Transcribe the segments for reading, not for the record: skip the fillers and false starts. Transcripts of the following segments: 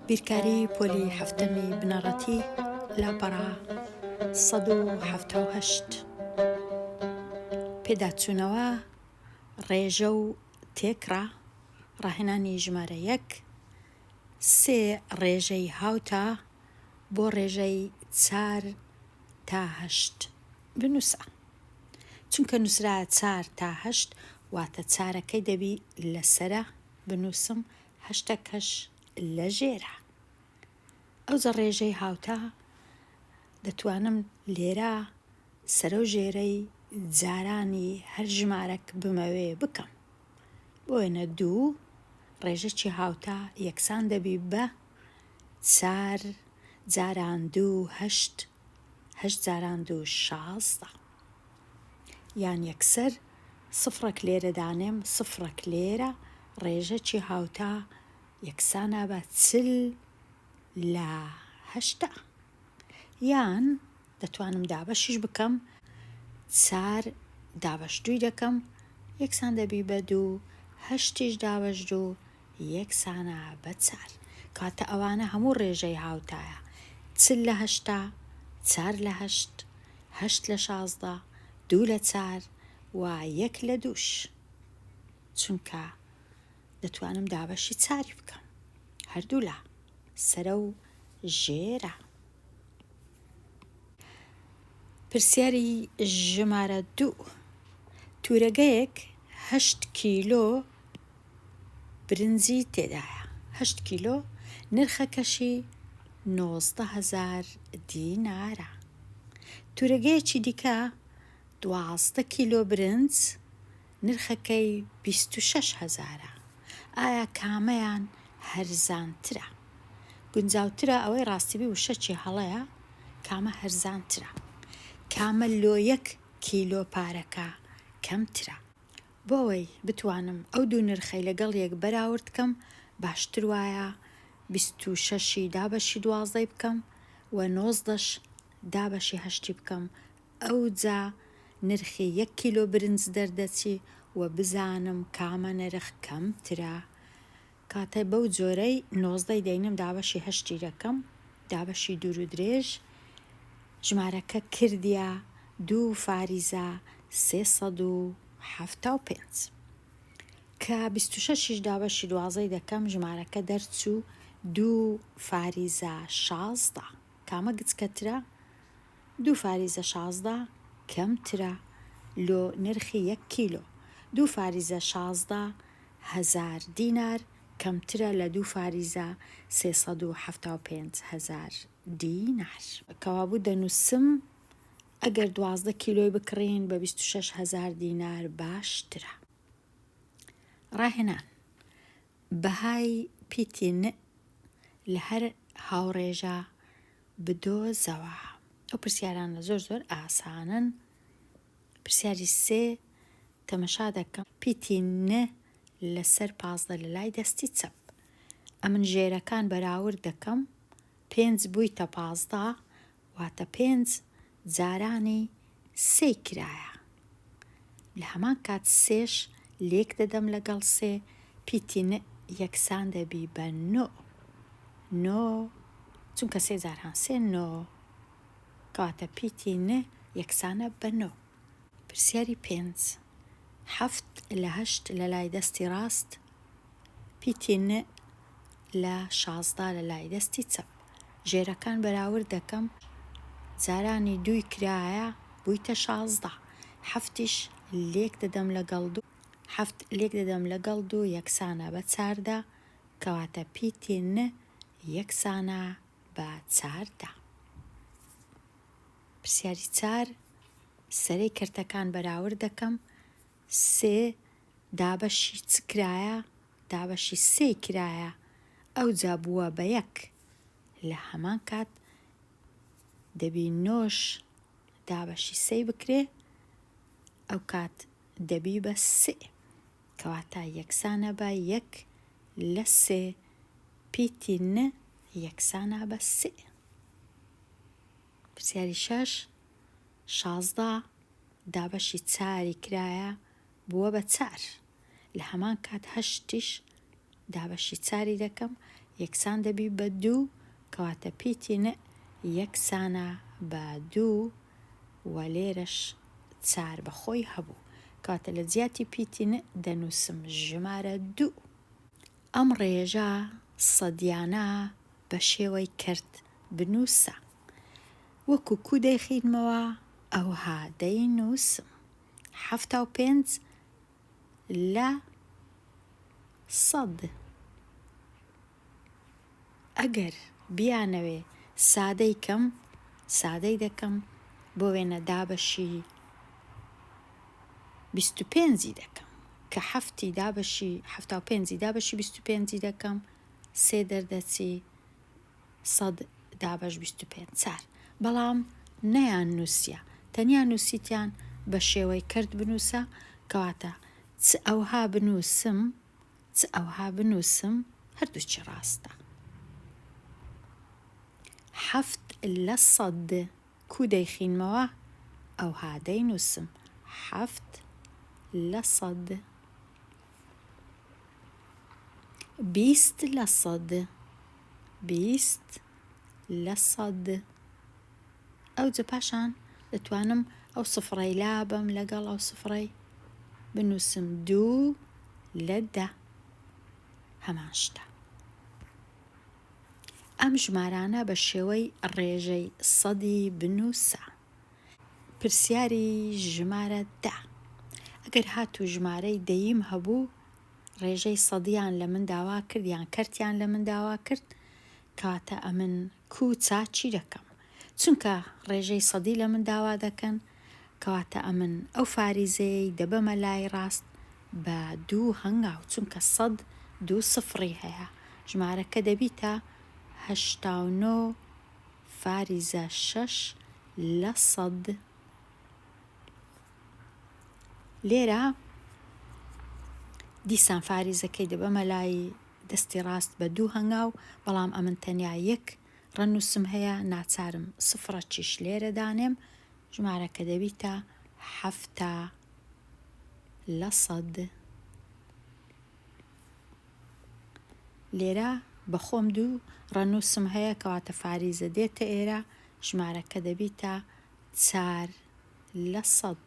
بیرکاری پۆلی حەفتەمی بنەڕەتی لاپەڕە 178 پێداچوونەوە ڕێژە و تێکڕا ڕاهێنانی ژمارە یەک سێ ڕێژەی هاوتا بۆ ڕێژەی چار تا هەشت بنووسە. چونکە نووسرایە چار تا هەشت واتە چارەکەی دەبی لە سەرە بنووسم هەشتەکەش لە ژێرە. ئەوجە ڕێژەی هاوتا دەتوانم لێرە سەرە و ژێرەی جارانی هەر ژمارەک بمەوێ بکەم. بۆ وێنە دوو ڕێژەکی هاوتا یەکسان دەبی بە چار جاران دوو هەشت، هەشت جاران دوو 16. یان یەکسەر سفڕەک لێرە دانێم سفڕەک لێرە ڕێژەکی هاوتا یەکسانە بە 40 لە هەشتا. یان دەتوانم دابەشیش بکەم چار دابەش دووی دەکەم یەکسان دەبی بە دوو هەشتیش دابەش دوو یەکسانە بە چار. کەواتە ئەوانە هەموو ڕێژەی هاوتایە، 40 لە هەشتا، چار لە هەشت، هەشت لە 16، دوو لە چار و یەک لە دووش. چونکە دەتوانم دابەشی چاری بکەم. هەردوولا سەرە و ژێرە. پرسیاری ژمارە دوو، تورەگەیەک هەشت کیلۆ برنجی تێدایە، هەشت کیلۆ، نرخەکەشی 19 هەزار دینارە. تورەگەیەکی دیکە 12 کیلۆ برنج نرخەکەی 26 هەزارە. ئایا کامەیان هەرزانترە؟ گونجاوترە ئەوەی ڕاستی بی وشەکی هەڵەیە کامە هەرزانترە؟ کامە لۆ یەک کیلۆ پارەکە کەمترە؟ بۆ ئەوەی بتوانم ئەو دوو نرخەی لەگەڵ یەک بەراورد کەم باشتر وایە 26 ی دابەشی دوازدەی بکەم و نۆزدەش دابەشی هەشتی بکەم ئەوجا نرخی یەک کیلۆ برنج دەردەچی و بزانم کامە نرخ کەمترە. کاتێ بەو جۆرەی نۆزدەی دەینم دابەشی هەشتی دەکەم دابەشی دوور و درێژ ژمارەکە کردیە دوو فاریزە 375 کە 26 یش دابەشی دوازەی دەکەم ژمارەکە دەرچوو دوو فاریزە 16 کامە گچکەترە؟ دوو فاریزە 16 کەمترە لۆ نرخی یەک کیلۆ. دوو فاریزە 16 هەزار دینار کەمترە لە دوو فاریزە 375 هەزار دینار. کەوابوو دەنووسم ئەگەر 12 کیلۆی بکڕین بە 26 هەزار دینار باشترە. ڕاهێنان، بەهای پیتی ن لە هەر هاوڕێژە بدۆزەوە. ئەو پرسیارانە زۆر زۆر ئاسانن. پرسیاری سێ تەمەشا دەکەم پیتی ن لەسەر 15 لە لای دەستی چەپ. ئەمن ژێرەکان بەراورد دەکەم پێنج بوویتە 15 واتە پێنج جارانی سێی کرایە. لە هەمان کات سێش لێک دەدەم لەگەڵ سێ پیتی ن یەکسان دەبی بە نۆ. نۆ چونکە سێ جاران سێ نۆ کەواتە پیتی ن یەکسانە بە نۆ. پرسیاری پێنج، حەفت لە هەشت لە لای دەستی ڕاست، پیتی ن لە 16 لە لای دەستی چەپ. ژێرەکان بەراورد دەکەم جارانی دووی کرایە بوویتە 16. حەفتیش لێک دەدەم لەگەڵ دوو. حەفت لێک دەدەم لەگەڵ دوو یەکسانە بە 14. کەواتە پیتی ن یەکسانە بە 14. پرسیاری چار، سەرەی کەرتەکان بەراورد دەکەم سێ دابەشی چ کرایە؟ دابەشی سێی کرایە ئەوجا بووە بە یەک لە هەمان کات دەبی نۆش دابەشی سێی بکرێ ئەو کات دەبی بە سێ کەواتە یەکسانە بە یەک لە سێ پیتی ن یەکسانە بە سێ. پرسیاری شەش، 16 دابەشی چاری کرایە بووە بە چار لە هەمان کات هەشتیش دابەشی چاری دەکەم. یەکسان دەبی بە دوو، کەواتە پیتی ن یەکسانە بە دوو و لێرەش چار بە خۆی هەبوو. کەواتە لە جیاتی پیتی ن دەنووسم ژمارە دوو. ئەم ڕێژە سەدیانە بە شێوەی کەرت بنووسە. وەکو کوو دەیخینمەوە ئەوها دەینووسم. 75 لە سەد. ئەگەر بیانەوێ سادەی کەم، سادەی دەکەم، بۆ وێنە دابەشی 25 ی دەکەم، کە حەفتی دابەشی 75 ی دابەشی 25 ی دەکەم، سێ دەردەچی سەد دابەش 25 چار. بەڵام نەیان نووسیە، تەنیا نووسیتیان بە شێوەی کەرت بنووسە، کەواتە چ ئەوها بنووسم چ ئەوها بنووسم هەردووکی ڕاستە. حەفت لە سەد کوو دەیخینمەوە ئەوها دەینووسم حەفت لە سەد. 20 لە سەد 20 لە سەد. ئەوجە پاشان دەتوانم ئەو سفرەی لابەم لەگەڵ ئەو سفرەی بنووسم دوو لە دە هەمان شتە. ئەم ژمارانە بە شێوەی ڕێژەی سەدی بنووسە. پرسیاری ژمارە دە. ئەگەر هاتوو ژمارەی دەییم هەبوو ڕێژەی سەدیان لە من داوا کرد یان کەرتیان لە من داوا کرد کەواتە ئەمن کوو چا چی دەکەم چونکە ڕێژەی سەدی لە من داوا دەکەن کەواتە ئەمن ئەو فاریزەیەی دەبەمە لای ڕاست بە دوو هەنگاو چونکە سەد دوو سفڕی هەیە ژمارەکە دەبیتە 89 فاریزە شەش لە سەد. لێرە دیسان فاریزەکەی دەبەمە لای دەستی ڕاست بە دوو هەنگاو، بەڵام ئەمن تەنیا یەک ڕەنووسم هەیە، ناچارم سفرەکیش لێرە دانێم، ژمارەکە دەبیتە 70 لە سەد. لێرە بە خۆم دوو ڕەنووسم هەیە، کەواتە فاریزە دێتە ئێرە، ژمارەکە دەبیتە چار لە سەد.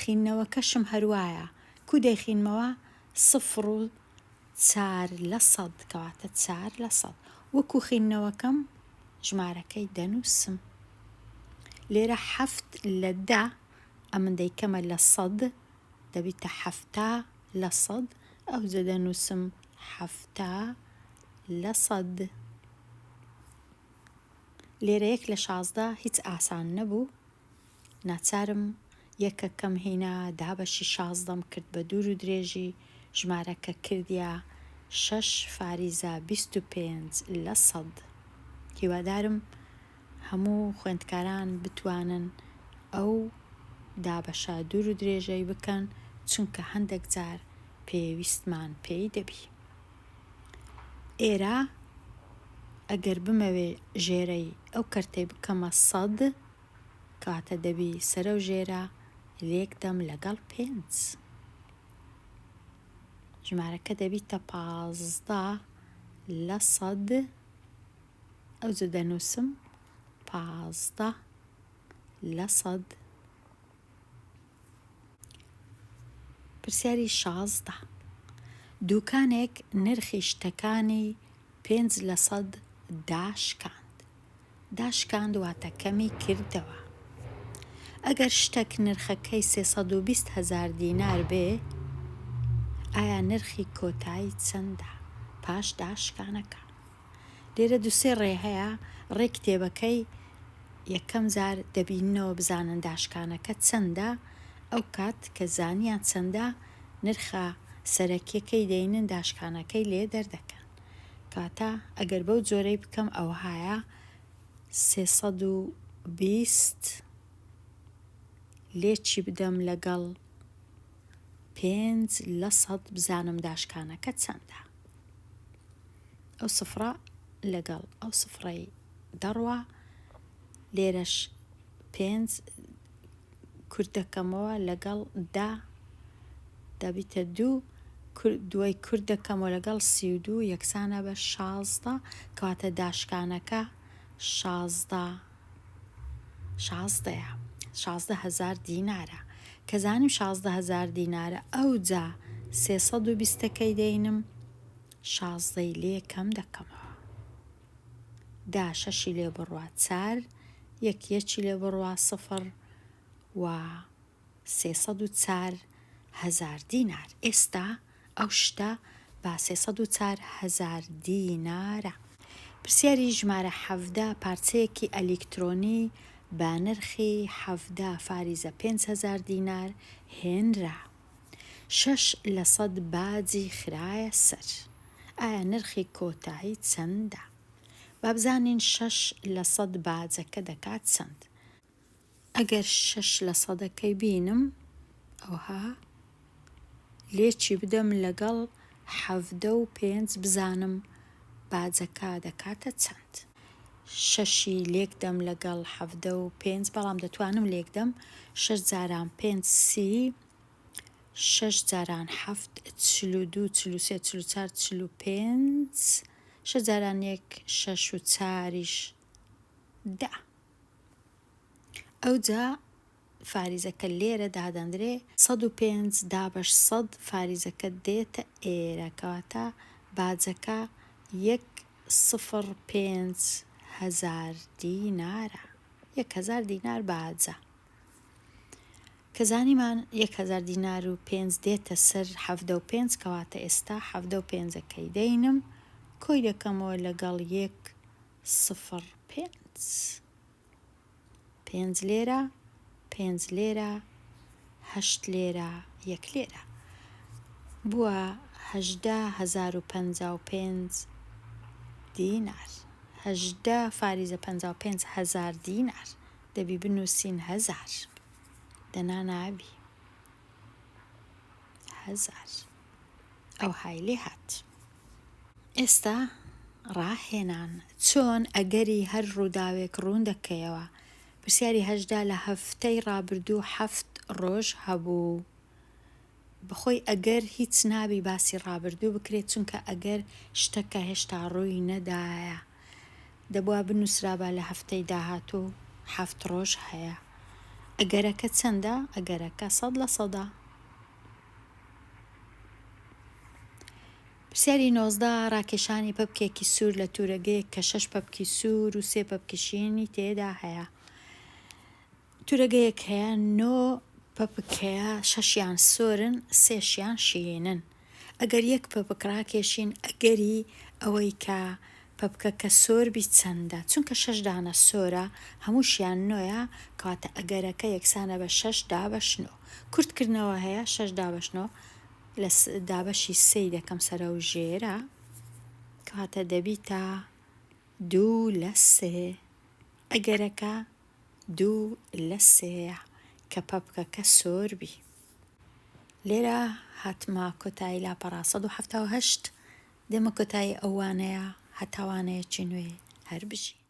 خیننەوەکەشم هەروایە، کوو دەیخینمەوە؟ سفر و چار لە سەد، کەواتە چار لە سەد. وەکوو خیننەوەکەم ژمارەکەی دەنووسم. لێرە حەفت لە دە، ئەمن دەیکەمە لە سەد، دەبیتە 70 لە سەد، ئەوجە دەنووسم 70 لە سەد. لێرە یەک لە 16 هیچ ئاسان نەبوو، ناچارم یەکەکەم هینا دابەشی شازدەم کرد بە دوور و درێژی ژمارەکە کردیە شەش فاریزە 25 لە سەد. هیوادارم هەموو خوێندکاران بتوانن ئەو دابەشە دوور و درێژەی بکەن چونکە هەندێک جار پێویستمان پێی دەبی. ئێرە ئەگەر بمەوێ ژێرەی ئەو کەرتەی بکەمە سەد کەواتە دەبی سەرەو ژێرە لێک دەم لەگەڵ پێنج. ژمارەکە دەبیتە 15 لە سەد ئەوجە دەنووسم 15 لە سەد. پرسیاری 16. دوکانێک نرخی شتەکانی پێنج لە سەد داشکاند. داشکاند واتە کەمی کردەوە. ئەگەر شتەک نرخەکەی 320 هەزار دینار بێ، ئایا نرخی کۆتایی چەندە پاش داشکانەکە؟ لێرە دوو سێ ڕێ هەیە، ڕێی کتێبەکەی یەکەم جار دەبیننەوە بزانن داشکانەکە چەندە، ئەو کات کە زانیان چەندە نرخە سەرەکیەکەی دەینن داشکانەکەی لێ دەردەکەن. کەواتە ئەگەر بەو جۆرەی بکەم ئەوهایە 320 لێکی بدەم لەگەڵ پێنج لە سەد بزانم داشکانەکە چەندە. ئەو سفرە لەگەڵ ئەو سفرەی دەڕوا لێرەش پێنج کورت دەکەمەوە لەگەڵ دە دەبیتە دوو. دووەی کورت دەکەمەوە لەگەڵ 32 یەکسانە بە 16 کەواتە داشکانەکە 16 شازدەیە 16 هەزار دینارە کە زانیم 16 هەزار دینارە ئەوجا 320ەکەی دەینم شازدەی لێ کەم دەکەمەوە دا شەشی لێ بڕوا چار یەک یەکی لێ بڕوا سفر و 304 هەزار دینار. ئێستا ئەو شتە بە 304 هەزار دینارە. پرسیاری ژمارە 17 پارچەیەکی ئەلیکترۆنی بە نرخی 17 فاریزە 5000 دینار هێنرا. شەش لە سەد باجی خرایە سەر. ئایا نرخی کۆتایی چەندە؟ با بزانین شەش لە سەد باجەکە دەکات چەند؟ ئەگەر شەش لە سەدەکەی بینم ئەوها لێکی بدەم لەگەڵ 75 بزانم باجەکە دەکاتە چەند. شەشی لێک دەم لەگەڵ 75 بەڵام دەتوانم لێک دەم شەش جاران پێنج 30 شەش جاران حەفت 42 43 44 45 شەش جاران یەک شەش و چاریش 10. ئەوجا فاریزەکە لێرە دادەندرێ 105 دابەش 100 فاریزەکە دێتە ئێرە کەواتە باجەکە یەک سفر پێنج هەزار دینارە 1000 دینار باجە. کە زانیمان 1000 دینار و پێنج دێتە سەر 75 کەواتە ئێستا 75ەکەی دەینم کۆی دەکەمەوە لەگەڵ یەک سفر پێنج. پێنج لێرە پێنج لێرە هەشت لێرە یەک لێرە بووە 18055 دینار. 18 فاریزە 55 هەزار دینار. دەبی بنووسین هەزار دەنا نابی هەزار. ئەوهای لێ هات. ئێستا ڕاهێنان چۆن ئەگەری هەر ڕووداوێک ڕوون دەکەیەوە؟ پرسیاری 18 لە هەفتەی ڕابردوو حەفت ڕۆژ هەبوو. بەخۆی ئەگەر هیچ نابی باسی ڕابردوو بکرێت چونکە ئەگەر شتەکە هێشتا ڕووی نەدایە. دەبوا بنووسرابا لە هەفتەی داهاتوو حەفت ڕۆژ هەیە. ئەگەرەکە چەندە؟ ئەگەرەکە سەد لە سەدە. پرسیاری 19 ڕاکێشانی پەپکێکی سوور لە تورەگەیەک کە شەش پەپکی سوور و سێ پەپکی شینی تێدا هەیە. تورەگەیەک هەیە نۆ پەپک هەیە شەشیان سۆرن سێشیان شینن. ئەگەر یەک پەپک ڕاکێشین ئەگەری ئەوەی کە پەپکەکە سۆر بی چەندە؟ چونکە شەش دانە سۆرە هەمووشیان نۆیە کەواتە ئەگەرەکە یەکسانە بە شەش دابەش نۆ. کورتکردنەوە هەیە شەش دابەش نۆ لە دابەشی سێی دەکەم سەرە و ژێرە کەواتە دەبیتە دوو لە سێ. ئەگەرەکە دوو لە سێیە کە پەپکەکە سۆر بی. لێرە هاتمە کۆتایی لاپەڕە 178 دێمە کۆتایی ئەو وانەیە هەتا وانەیەکی نوێ هەر بژین.